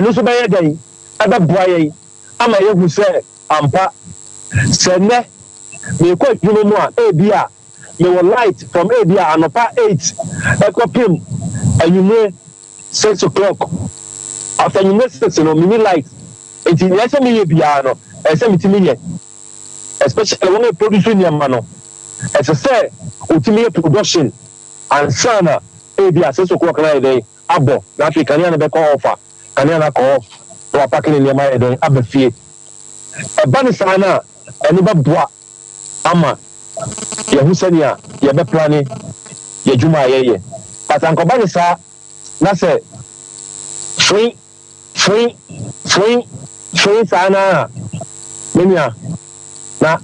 Ɛno nso bɛyɛ dɛn? Ɛbɛboa yɛn ama yɛahu sɛ ampa, sɛ nnɛ merekɔ adwuma mu a, ebia mewɔ light from ebia anɔpa 8 ɛkɔpem anwummere 6 o'clock. After anwummere 6 no, menni light. Nti nea ɛsɛ meyɛ biara no, ɛsɛ sɛ metumi yɛ, especially wɔn a produce nneɛma no, ɛsɛ sɛ otumi yɛ production ansa na ebia 6 o'clock na yɛ dɛn abɔ, na afei kanea no bɛkɔ off a, kanea no akɔ off na wapack ne nneɛma yɛ dɛn aba fie. Ɛba ne saa no a, ɛno bɛboa ama yɛho sɛnea yɛbɛplan yɛ adwuma a yɛyɛ. But ankɔba ne saa na sɛ free free free free saa na me nua na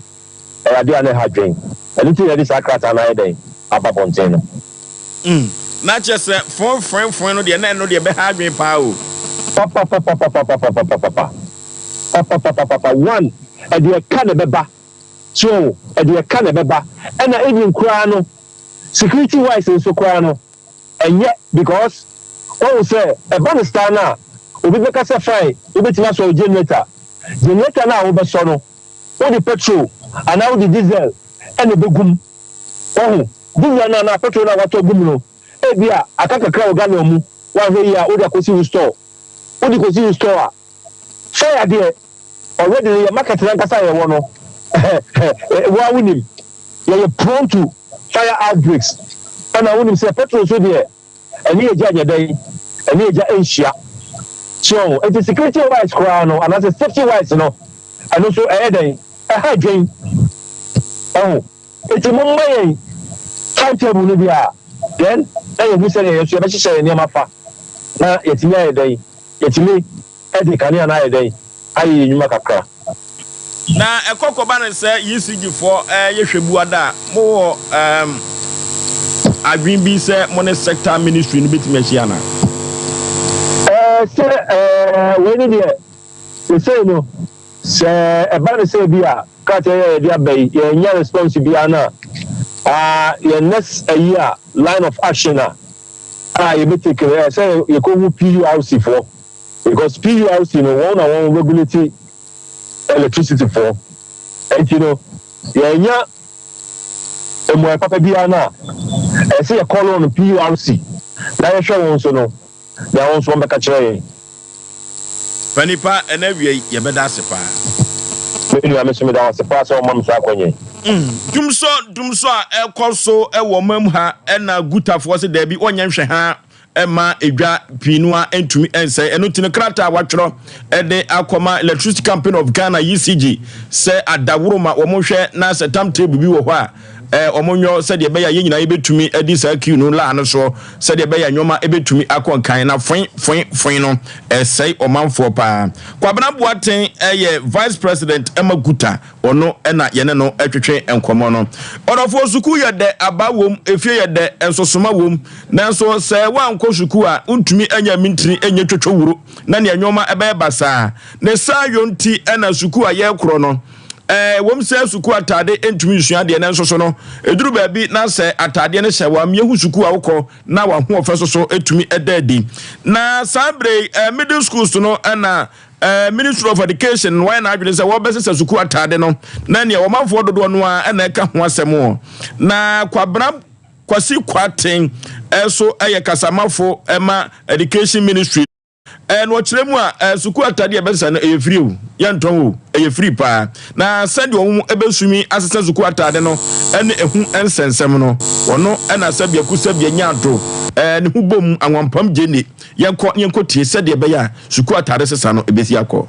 ɛyɛ adeɛ a na ɛha dwen. Ɛno nti na yɛde saa krataa no ayɛ dɛn aba bɔnten no. Na kyerɛ sɛ fon fon fon no deɛ, na ɛno deɛ bɛha adwen paa o. Papapapapapapapapapa papapapapa. One, ɛde ɛka na ɛbɛba so, ɛde ɛka na ɛbɛba, ɛna even koraa no, security wise nso koraa no ɛnyɛ, because wɔn sɛ ɛba ne star no a, obi bɛka sɛ fine, wobɛtumi asɔ generator. Generator no a wobɛsɔ no, wode petrol anaa wode diesel ɛna ɛbɛgum. Wɔho diesel no anaa petrol no a watɔ gum no, ebi a aka kakra wɔ gallon mu, wahwɛ yi a, wode akɔsi wo store. Wode kɔsi wo store a, fire deɛ, already no, yɛ market nankasa yɛwɔ no, wa wonim yɛyɛ prone to fire outbreaks. Ɛna wonim sɛ petrol so deɛ, ɛne egya nyɛ dɛn, ɛne egya nhyia. So nti security wise koraa no anaasɛ safety wise no, ɛno nso ɛyɛ dɛn, ɛha dwen ɛho. Eti mo mma yɛn timetable no bi a, then na yɛhu sɛdeɛ yɛn nso yɛbɛhyehyɛ yɛn nneɛma fa na yɛtumi ayɛ dɛn, yɛtumi ɛde kanea no ayɛ dɛn ayɛ yɛn nnwuma kakra. Na ɛkɔ kɔba no sɛ ECG foɔ yɛhwɛ buada a mowɔ adwene bi sɛ mo ne sector ministry no bɛtumi ahyia na? Sɛ wei ne deɛ, sesei no, sɛ ɛba no sɛ bi a krataa yɛ yɛde aba yi, yɛnya response biara no a, yɛn next ayi a line of action a yɛbɛtake no, sɛ yɛkɔhu PURC foɔ, because PURC no, wɔn na wɔn regulate electricity foɔ. Nti no yɛnya mmuae papa biara no a, ɛsɛ yɛ call on PURC na yɛhwɛ wɔn so no, na wɔn nso wɔn bɛka kyerɛ yɛn. Panipa, ɛna awia yi yɛbɛda ase paa. Me nua, me nso meda ase paa sɛ ɔma me so akɔnyɛ. Dumsɔ dumsɔ a ɛkɔ so ɛwɔ mam ha, ɛna GUTA foɔ sɛ daabi, wɔnyɛ nhwɛ ha ɛma edwa pii no a ntumi nsɛn. Ɛno ti no, krataa a watwerɛ ɛde akɔma Electricity Company of Ghana, ECG, sɛ adaworo ma wɔn hwɛ na sɛ timetable bi wɔ hɔ a, wɔn nyɔ sɛdeɛ ɛbɛyɛ a yɛn nyinaa yɛbɛtumi adi saa queue no laa no soɔ, sɛdeɛ ɛbɛyɛ a nneɛma ɛbɛtumi akɔ nkan, na foin foin foin no ɛsɛe ɔmanfoɔ paa. Kwabena Boaten ɛyɛ vice president ɛma GUTA, ɔno ɛna yɛne no ɛtwetwe nkɔmɔ no. Ɔdɔfoɔ, sukuu yɛ dɛ, aba wom, efie yɛ dɛ, nsosoma wom, nanso sɛ wankɔ sukuu a, ntumi anya mintiri nyɛ twotwo wuro na nea nneɛma ɛbɛyɛ basaa ne saa yɔ. Nti ɛna sukuu a yɛrekorɔ no, wɔm sɛ sukuu ataade ntumi nsua adeɛ, nanso so no ɛduru baabi na sɛ ataadeɛ no hyɛ wɔn yɛhu sukuu a wokɔ na wahoɔfɛ so so ɛtumi ɛda adi. Na saa bere yi, middle schools no, ɛna Ministry of Education wɔyɛ n'adwene sɛ wɔbɛsesa sukuu ataade no, na nea wɔmanfoɔ dodoɔ no a ɛna ɛka ho asɛm wɔ. Na Kwabena Kwasi Kwaten ɛso ɛyɛ kasamafo ɛma Education Ministry. Na ɔkyerɛ mu a, sukuu atadeɛ ɛbɛsesa no, ɛyɛ free o, yɛntɔn o, ɛyɛ free paa. Na sɛdeɛ wɔn ɛbɛsumi asesa sukuu ataade no ɛne ɛho nsɛnsɛm no, ɔno ɛna sɛbea kusɛbea nya ato ne ho bom anwampam gye ne yɛnkɔ ne yɛnkɔ tie sɛdeɛ ɛbɛyɛ a sukuu ataade sesa no ɛbɛsi akɔ.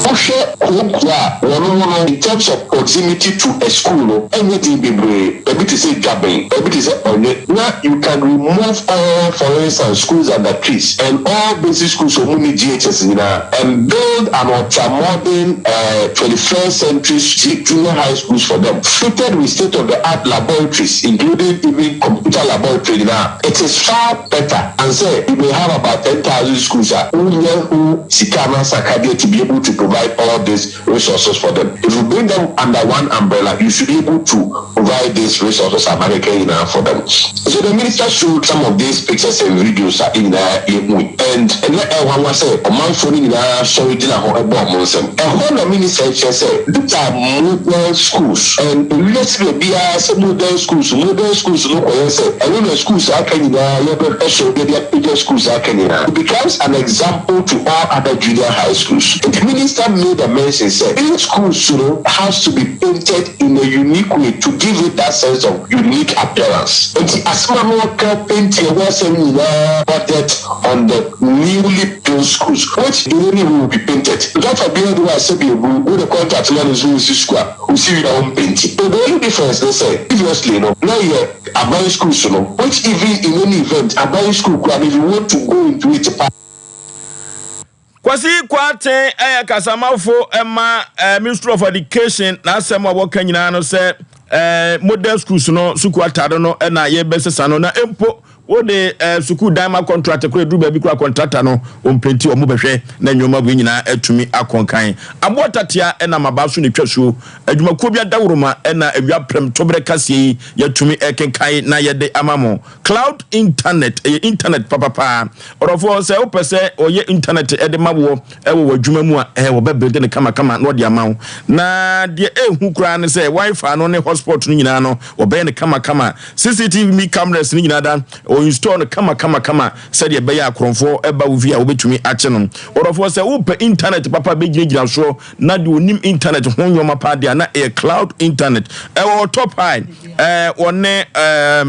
Wohwɛ kooko a wɔn ho no, in terms of proximity to a school no, ɛnyɛ den bebree. Ebi te sɛ Dwaben, ebi te sɛ Ɔnye. Na you can remove all, for instance, schools under trees and all basic schools wɔn ni JHS nyinaa and build an ultra modern 21st century junior high schools for them, fitted with state of the art laboratories, including even computer laboratory nyinaa. It is far better and say you may have about 10,000 schools a wonyɛ ho sika anaasɛ akadeɛ to be able to provide. provide all these resources for them. If you bring them under one umbrella, you should be able to provide these resources America nyinaa for them. So the minister showed some of these pictures and videos a nyinaa yɛhui and ɛnɛ ɛnwanwa sɛ ɔmanfoɔ no nyinaa sɔre gyina hɔ ɛbɔ ɔmo nsam. Ɛhɔ na minister kyerɛ sɛ these are model schools and ewiase baabiara sɛ model schools no kɔyɛ sɛ ɛno na schools aka nyinaa yɛbɛhwɛ so yɛde apagya schools aka nyinaa. It becomes an example to all other junior high schools. The minister made a mention sɛ each schools no has to be painted in a unique way to give it that sense of unique appearance. Nti asɛm a wɔka paint ɛwɔ asɛm nyinaa bordered on the newly built schools, which the only will be painted. Dɔkta bi ɛdi wa sɛ bi ebu wo de contract na ne so osi school a osi wi na wɔn paint. So the only difference ne sɛ previously no na yɛ aban schools no, which even in any event aban school kura, if you want to go into it pa. Kwasi Kwarteng ɛyɛ kasamafo ɛma Ministry of Education. N'asɛm a wɔka nyinaa no sɛ model schools no sukuu atade no ɛna yɛbɛsesa no, na mpo wode sukuu dan ma contract kora, eduru baabi kora contractor no ɔmpenti, ɔmo bɛhwɛ na nneɛma wei nyinaa atumi akɔnkan. Aboɔ tatea ɛna maba so ne twa suo adwumakuo bi adaworoma ɛna awia prɛm toberɛ kaseɛ yi yɛtumi ɛkenkan na yɛde ama mo. Cloud Internet ɛyɛ internet papapaa. Ɔdɔfoɔ, sɛ wopɛ sɛ ɔyɛ internet ɛde ma woɔ ɛwɔ w'adwuma mu a, ɛɛ wɔbɛbuild ne kamakama na ɔde ama wo. Na deɛ ɛɛhu koraa ne sɛ WiFi no ne hotspot no nyinaa no wɔbɛyɛ ne kamakama. CCTV cameras no nyinaa da ɔinstall no kama sɛdeɛ ɛbɛyɛ akorɔmfoɔ ɛba wo fie a wobɛtumi akye no. Ɔdɔfoɔ, sɛ wopɛ internet papa bɛgyinagyina soɔ na deɛ onim internet ho nneɛma paa deɛ na ɛyɛ Cloud Internet. Ɛwɔ Top High, wɔne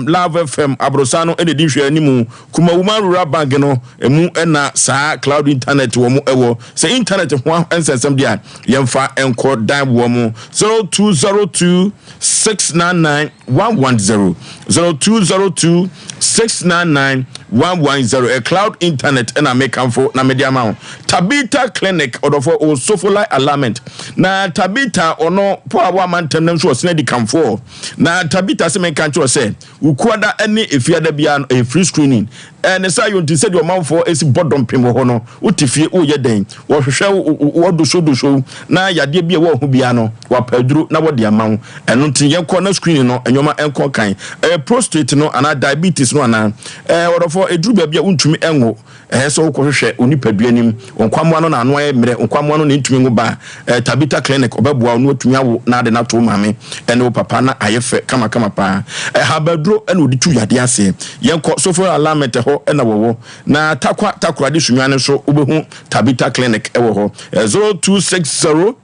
Love FM aborosa no ɛna di nhwɛ anim, Kumawuma Rural Bank no emu ɛna saa Cloud Internet wɔ mu. Ɛwɔ sɛ internet ho nsɛnsɛm deɛ a yɛmfa nkɔ dan wɔ mu 0202 699 110, 0202 699 110. A Cloud Internet ɛna mekamfo na mede ama wo. Tabita Clinic, ɔdɔfo Osofolai Alignment na Tabita ɔno po a woama ntɛm no nso ɔsena di kamfoɔ. Na Tabita sɛ menka nkyerɛ sɛ wokuada ne efiada biara no ɛyɛ free screening. Ɛne sɛ ayɔ nti sɛdeɛ ɔmanfoɔ ɛsi bɔ dɔmpem wɔ hɔ no, wote fie woyɛ dɛn wɔhwehwɛ wɔdosodoso na yadeɛ bi a ɛwɔ ho biara no wapɛ aduro na wɔde ama wo. Ɛno nti yɛnkɔ na screening no nneɛma ɛnkɔ kan. Ɛyɛ prostate no anaa diabetes no anaa wɔdɔfoɔ ɛduru baabi a wontumi ɛnwo, ɛyɛ sɛ wokɔhwehwɛ onipadua nim nkwamoa no na ano ayɛ mmerɛ, nkwamoa no na ntumi ngo ba, Tabita Clinic ɔbɛboa wo na watumi awo na ade no ato wo maame ɛne wo papa na ayɛ fɛ kamakama paa. Ɛhabaduro ɛna ɔde tu yadeɛ aseɛ. Yɛnkɔ Sofo Alignment hɔ ɛna wɔwɔ na Takwa Takoradi Sunyane nso wobɛhu Tabita Clinic ɛwɔ hɔ. 0260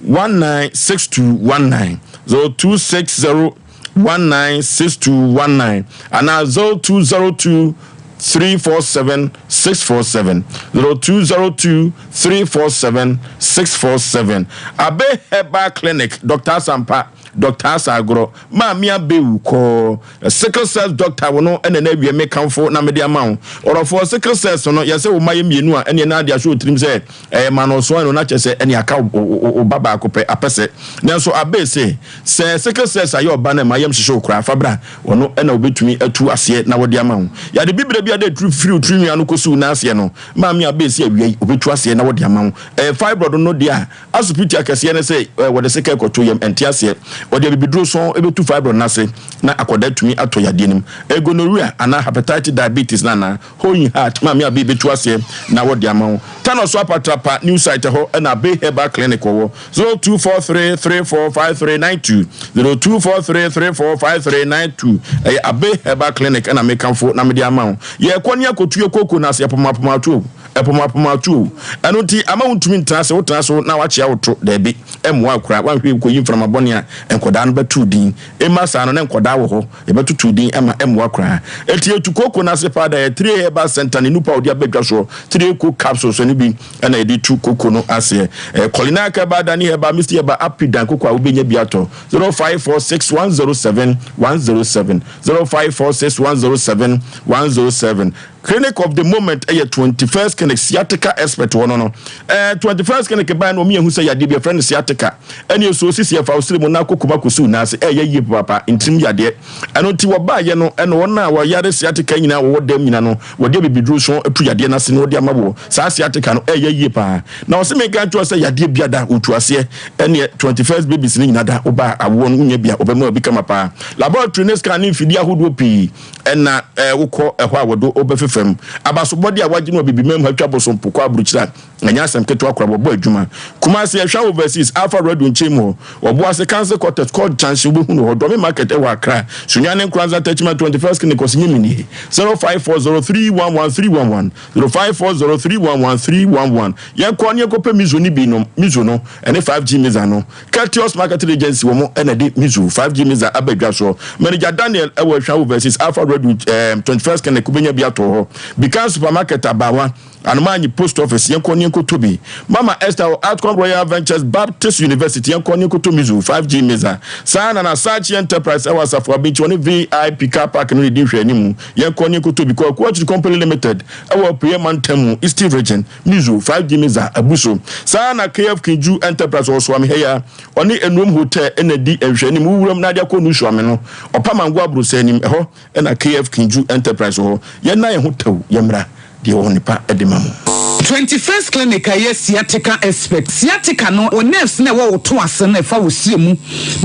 196219, 0260 196219 anaa 0202 347 647, 0202 347 647. Abe Herbal Clinic, Dr Asampa, Dr Asagorɔ, Maame Abewu kɔɔ sickle cells doctor wo no ɛna na awie me kamfo na mede ama wo. Ɔrɔfoɔ, sickle cells no yɛsɛ wo ma yɛ mmienu a ɛneɛ na ade ahyɛ otirim sɛ ɛyɛ ma no ɔsoa no na kyerɛ sɛ ɛne aka wo ba baako pɛ apɛ sɛ. Nanso abe se sɛ sickle cells ayɛ ɔba no ma yam hyehyɛ wo koraa, fa bra. Ɔno ɛna wobɛtumi atu aseɛ na wɔde ama wo. Yɛade bibire bi a de turu firi tiri nua no kɔsi wo n'aseɛ no, Maame Abe se awia yi wobɛtu aseɛ na wɔde ama wo. Ɛyɛ fibroid no deɛ a asopiti akɛseɛ no sɛ wɔde sika ɛkɔto yam ɛnte aseɛ, wɔde abibiduro sɔn ɛbɛtu fibroid no ase na akɔda tumi atɔ yadeɛ no mu. Gonorrhea anaa hepatitis, diabetes na anaa hole heart, Maame Abe bɛtu aseɛ na wɔde ama wo. Tano so Apatrapa New Site hɔ ɛna Abe Herbal Clinic wɔwɔ. 0243345392, 0243345392. Ɛyɛ Abe Herbal Clinic ɛna mekamfo na mede ama wo. Yɛkɔ ne akɔtu yɛ koko na ase ɛpɔmapɔmato ɛpɔmapɔmato. Ɛno nti ama wontumi ntena ase, wotena so na wakyea wo to daabi ɛmmoa kora. Wanhwɛ kɔyi mframa bɔne a nkɔdaa no bɛto din ɛma saa no ne nkɔdaa wɔ hɔ yɛbɛtoto din ama ɛmmoa koraa. Ɛti yɛtu koko no ase paa da yɛ Three Herbal Center ne nupa a wɔde abɛdwa soɔ, Three Co capsules no bi ɛna yɛde tu koko no aseɛ. Kɔlina Herbal, Dani Herbal, Misty Herbal, Apidan koko a wobɛnya bi atɔ. 0546107107, 0546107107. Clinic of the moment ɛyɛ 21st Clinic sciatica expert wɔ no no. Ɛɛ 21st Clinic bae no wɔn yɛhu sɛ yadeɛ bi yɛfrɛ no sciatica ɛne ɛsuo sisi ɛfa wo sere mu na akɔ kuma kɔsi wo nan ase ɛyɛ yie papaapa ntirim yadeɛ. Ɛno nti wɔbaeɛ no ɛna wɔn a wɔyare sciatica nyinaa wɔwɔ dɛm nyinaa no wɔde abibiduro so atu yadeɛ no ase na wɔde ama wɔ saa sciatica no ɛyɛ yie paa. Na ɔse menka nkyerɛ wo sɛ yadeɛ bia da wɔtu aseɛ ɛneɛ 21st babies no nyinaa da woba a awoɔ no wonya bi a wɔbɛma bi kama paa. Laboratory ne scan ne mfidie ahodoɔ pii Ɛna wokɔ ɛhɔ a wɔde wo bɛfefam. Abasobɔde a wɔagye no wɔ Abibimam ha twa bosom po kɔ aburokyiri a, ɛnyɛ asɛm ketewa koraa, wɔbɔ adwuma. Kumasi, Ɛhwa Overseas, Alpha Radio nkyɛn mu hɔ, Ɔboase, Council Quarters, Court Junction, wobɛhu no hɔ, Dɔme Market ɛwɔ Accra, Sunyani Nkoranza Techiman 21st Clinic, ɔse nye me nie, 0540311311, 0540311311. Yɛnkɔ na yɛnkɔpɛ Mizo no bi nom, Mizo no, ɛne 5G Miza no. Keltios Marketing Agency wɔn na ɛde Mizu 5G Miza aba dwa soɔ. Manager Daniel wɔ Ahwea Overseas Alpha Radio um, 21st Clinic wobɛnya bi atɔ hɔ. Bikan Supermarket Abawa, Anomaanyi Post Office yɛnkɔ ne yɛnkɔtɔ bi. Mama Esther wɔ Outcome Royal Ventures Baptist University yɛnkɔ ne yɛnkɔtɔ Mizu 5G Miza. Saa na na Sachi Enterprise ɛwɔ Asafo Abinkyi wɔne VIP Car Park no redi nhwɛanimu yɛnkɔ ne yɛnkɔtɔ bi. Kwaku Akyiri Company Limited ɛwɔ Apueɛ Mantam mu Eastern Region Mizu, 5G Miza, abu so. Saa ara na KF Kinju Enterprise wɔ Suame ha yi ara, ɔne Enuom Hotel na edi nhwɛanim. Wo wuram na ade akɔ nu Suame no, ɔpam ango abrosɛ anim, ɛhɔ na KF Kinju Enterprise wɔ hɔ. Yɛnna yɛn ho tɛw, yɛmmra, deɛ ɔwɔ nnepa de ma mo. 21st Clinic a ɛyɛ sciatica expert. Sciatica no, wo nerves no a ɛwɔ wo to ase no, ɛfa wo srɛ mu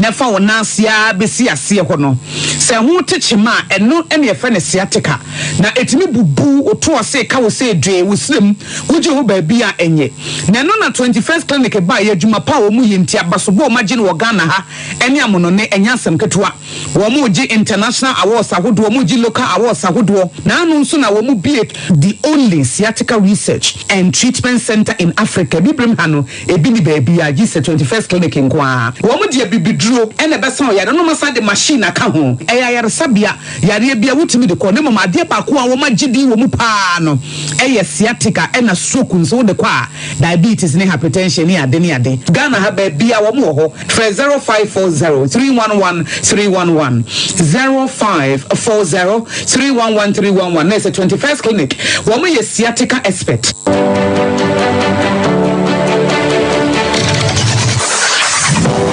na ɛfa wo nan ase ara bɛsi aseɛ hɔ no, sɛ ɛho te kyema a, ɛno na yɛfrɛ no sciatica. Na ɛtumi bubu wo to ase ka wo sɛ dwee wo srɛ mu, wogye ho baabi a ɛnyɛ. Na ɛno na 21st Clinic baeɛ, adwuma pa a wɔn yɛ nti, abasobɔ a wɔn agye no wɔ Ghana ha ne amonɔne, ɛnyɛ asɛm ketewa. Wɔn regye international awards ahodoɔ, wɔn regye local awards ahodoɔ. Na ano nso na wɔn bue the only sciatica research and treatment centre in Africa, Abibirem ha no, ebi nni baabiara gye sɛ 21st Clinic nko ara. Wɔn de abibiduro na ɛbɛsa ɔyare no na wɔasan de machine aka ho. Ɛyɛ ayaresabea. Yareɛ biara wotumi de kɔ na mmom adeɛ baako a wɔagye din wɔ mu pa ara no yɛ sciatica ɛna stroke nso wode kɔ a diabetes ne hypertension ne ade ne ade. Ghana ha baabiara wɔn wɔ hɔ. Frɛ 0540 311 311, 0540 311 311 na ɛsɛ 21st Clinic wɔn yɛ sciatica expert.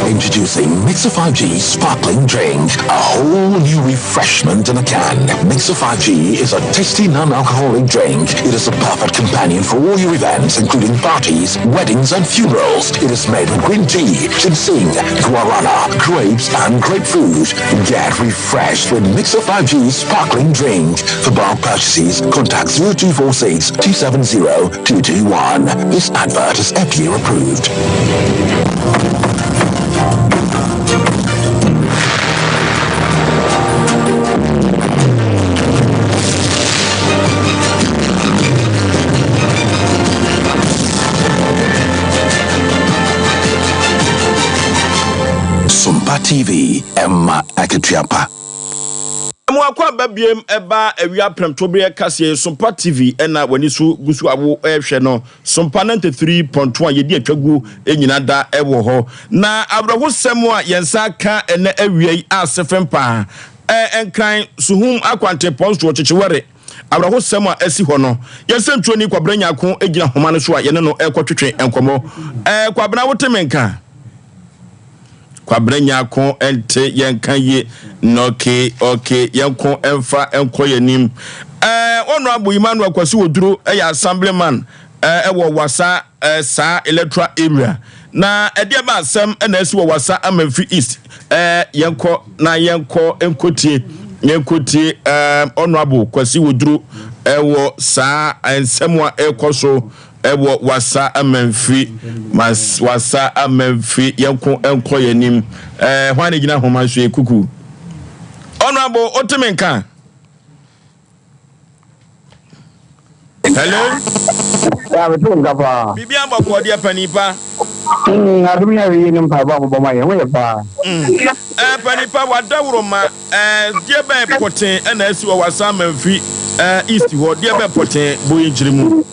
Introducing Mixer 5G Sparkling Drink, a whole new refreshment in a can. Mixer 5G is a tasty non-alcoholic drink. It is a perfect companion for all your events, including parties, weddings, and funerals. It is made with green tea, ginseng, guarana, grapes, and grapefruit. Get refreshed with Mixer 5G Sparkling Drink. For bulk purchases, contact 0246 270 221. This advert is FDA approved. Sompa TV, Emma Akatua pa. Mo akwaaba biem ɛba awia prɛmtoberɛ kaseɛ Sompa TV ɛna w'ani so gu so a wo ɛhwɛ no Sompa 93.1 yɛdi atwaguo nyina da ɛwɔ hɔ na awerɛhosɛm a yɛn nsa aka ɛnɛ awia yi ase fem paa ɛ Nkran Suhum akwantempɔn soɔ Kyekyewɛre awerɛhosɛm a asi hɔ no yɛn sɛntuoni Kwabena Nyarko gyina homa no so a yɛne no ɛrekɔtwetwe nkɔmmɔ ɛ Kwabena wote me nka? Kwabena Nyarko nte yɛn nka yie na okay okay yɛn ko mfa nkɔ yɛn anim. Ɛɛ Honourable Emmanuel Kwasi Oduro yɛ assemblyman ɛwɔ Wasa ɛɛ saa electoral area na ɛdeɛ ba asɛm ɛna asi wɔ Wasa Amanfi East ɛɛ yɛn kɔ na yɛn kɔ nkotie yɛn kotie ɛɛ Honourable Kwasi Oduro ɛwɔ saa nsɛm a ɛkɔ so. Ɛwɔ wasa amanfiri mas wasa amanfiri yɛnko nkɔ yɛn anim ɛɛ hwan na gyina ahoma so yi kuku honorable wote me nka hello Ya mete wo nka paa. biribi abɔkɔ deɛ panin pa Adom ne ayɛyie ne mpaebɔ a mobɔ ma yɛn ho yɛ paa. Ɛɛ panin pa wadaworo ma Ɛɛ deɛ bɛn pɔtee na asi wɔ Wassa Amanfi ɛɛ East hɔ? Deɛ bɛn pɔtee? Bɔ yɛn kyerɛ mu.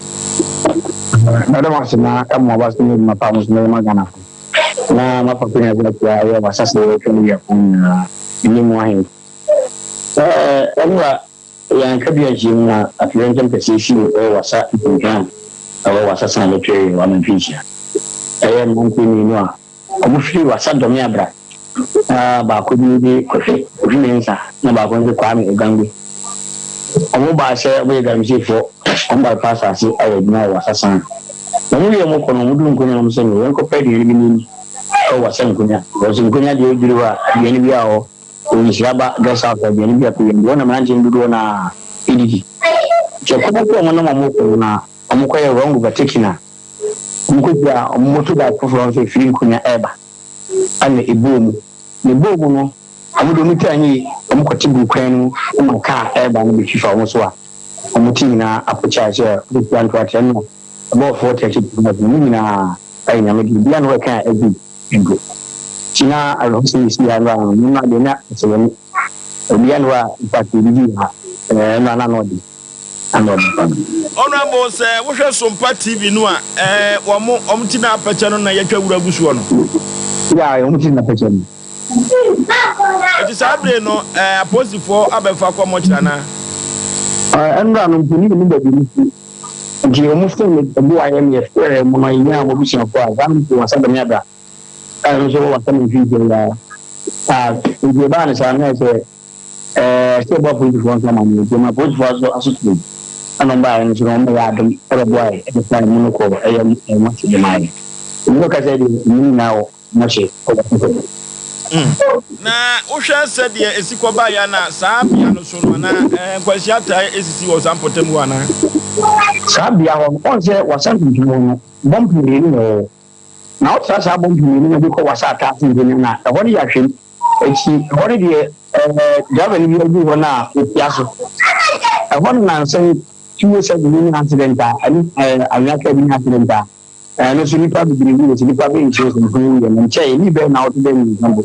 Mɛda mo ase na mo aba so ne adwuma pa a mo nso moyɛ ma Ghanafo. Na mafa kwan yi so akyia ɛyɛ w'asase a ɛretwa ne wiapɔn nyinaa ne mu ahemfo. Ɛɛ, ɛnora. Yɛanka bi anhyia mu na atoyerɛnkyɛm kɛseɛ sii wɔ Wassa mfimfini a ɛwɔ Wassa San Lotwe wɔ Amanfie-Nhyia. Ɛyɛ mmeranteɛ mmienu a wɔfiri Wassa Dɔme Abra na baako din de Kofi Kofi Mensah na baako nso Kwame Ogangbe. Wɔbaa sɛ wɔyɛ galamseyfoɔ, wɔba bɛpa asase ayɛ adwuma wɔ Wassa San. Na wɔwie a wɔkɔ no, wɔduru Nkonya no wɔsɛ no yɛnkɔpɛ aduane bi nni wɔ Wassa Nkonya. Because Nkonya deɛ woduru hɔ a aduane biara wɔ hɔ. Wɔ nhyira ba guest house aduane bi a pii wɔ na mmeranteɛ no dodoɔ no ara didi. Nti ɛkwan so a wɔnam a wɔkɔ no na wɔkɔyɛ wrong overtaking a wɔkɔhyia wɔn motorbike foforɔ nso ɛfiri Nkonya ɛreba ɛna ɛbɔɔ mu. Na ɛbɔɔ mu no wɔn de wɔn ti anyɛ yie wɔkɔte guu kwan no mu ma kaa ɛreba no bɛtwi fa wɔn so a wɔn ti nyinaa apokyae sɛ wɔbɛpira ntoateɛ no a ɛbɔɔ 4:30 to 5 no wɔn nyinaa ayɛ Nyame de obiara na wɔka a ɛgye Mpo. Nti na awerɛhosɛm esi ha no a, me mma deɛ na ɛsɛ wɔn. Obiara nni hɔ a in fact yɛdidi wɔ ha. Ɛɛ ɛno a na ano ɔden. Ano ɔden paa. Honourable sɛ wohwɛ Sompa TV no a ɛɛ wɔn wɔn ti na apɛkyɛ no na yɛtwa wura gu soɔ no. Yeah wɔn ti na apɛkyɛ no. Eti saa bere no ɛɛ apolisifoɔ abɛfa kɔ mɔkyerɛ anaa? Ɛɛ ɛnora no mpo ne yɛnim baabi no fi nti wɔn fon no boa yɛn yɛfrɛɛ wɔn no yɛnyaa wɔn abusuafoɔ a saa no mpo wɔn asa dɛm abra. A ɛno nso wɔ w'asɛm mfimfini yi ara. A nti ɛbaa no saa no na ɛsɛ ɛɛ sɛ ɛbɔ apolisifoɔ nso amanneɛ nti ɛma apolisifoɔ aso aso tee ɛna wɔn baeɛ no nso no wɔn bɛyɛ adom ɛbɛboa yɛ ɛbɛfa ɛmu no kɔ ɛyɛ mɔkye de maa yɛ. Ɛmu no kasa deɛ ɛmu nyinaa wɔ mɔkye ɛwɔ kɔkɔ. Na wohwɛ sɛdeɛ ɛsi kɔbaeɛ a na saa bea no so no anaa ɛɛ nkwanhyia taa ɛsisi wɔ saa mpɔtam hɔ anaa? Saa bea hɔ no wɔn sɛ wɔasan tuntum hɔ no bɔmp mmienu wɔ hɔ. Na wotra saa bɔmp mmienu no de kɔ w'asa ataase mfimfini no a, ɛhɔ no yɛ ahwɛm. Enti ɛhɔ no deɛ, ɛɛ driver no bi aduru hɔ no a, ɔpia so. Ɛhɔ no nansa yi, 207 bi nya accident a, ɛne ɛɛ anwea kaa bi nya accident a, ɛno nso nnipa bebree wuiɛ, sɛ nnipa bɛyɛ nsuo nso wuiɛ no, nkyɛe, ɛnni bɛyɛ nnawɔtwe bɛyɛ mmiɛnsa mpo.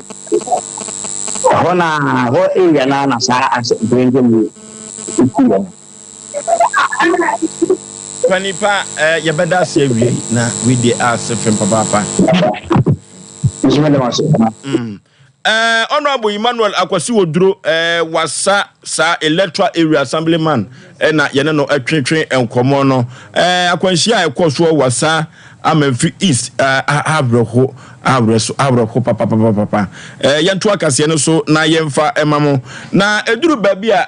Ɛhɔ no ara, ɛhɔ area no ara na saa accident yi siiɛ no. Panin pa eh, yɛbɛda ase awie na wei deɛ ase fem papaapa. Nso mɛda wo ase. Mm. Eh, Honorable Emmanuel Akwasi Oduro eh, wasa saa electoral area assemblyman eh, na yɛne no twetwe nkɔmmɔ no eh, akwanhyia a ɛkɔ soɔ wasa Amanfi East eh, awerɛho awerɛso awerɛho papapapapa eh, yɛnto akaseɛ no so na yɛmfa ɛma mo na ɛduru baabi a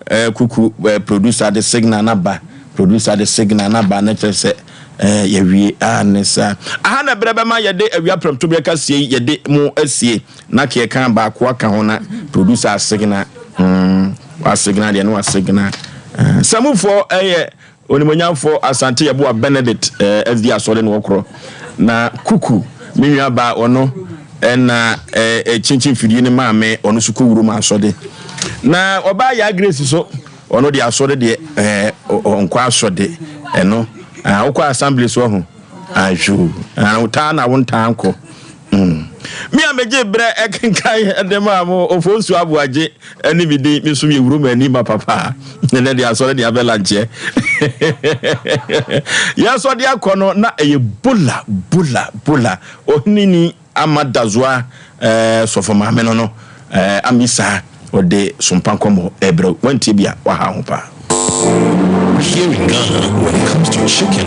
Ɛɛ kuku producer de signal na ba producer de signal na ba na kyerɛ sɛ ɛɛ yɛwie a ne saa aha na berɛ bɛma yɛde awia prɛmtoberɛ kaseɛ yi yɛde mo asie na keɛ kan baako aka ho na producer asignal mm wasignal deɛ no wasignal samufoɔ ɛyɛ Onimuonyamfoɔ Asante Yeboah Benedict eh, SD Asɔre na ɔkorɔ. Na Kuku, me nua baa ɔno ɛna eh, eh, kyinkyin fidie no maa me, ɔno nso kɔ wurom asɔde. Na ɔbaa Yaa Grace so, ɔno deɛ asɔre deɛ eh, ɔnkɔ asɔde ɛno. Ah, wokɔ assembly so ɔho? Ahwoo, ah, wotaa na wontaa nkɔ. Mm. Me a megye berɛ ɛkenkan de maa mo Ofonsu Aboagye ɛne me din me nso meyɛ wurom ani ma papa ɛnɛ deɛ asɔre deɛ abɛ lankyɛ yɛsɔ de akɔ no na ɛyɛ bola bola bola ɔheneni ama dazoa ɛɛ sɔfo maame no no ɛɛ amisa ɔde sompa nkɔmmɔ ɛbrɛ wantie bi a waha ho paa. Here in Ghana, when it comes to chicken.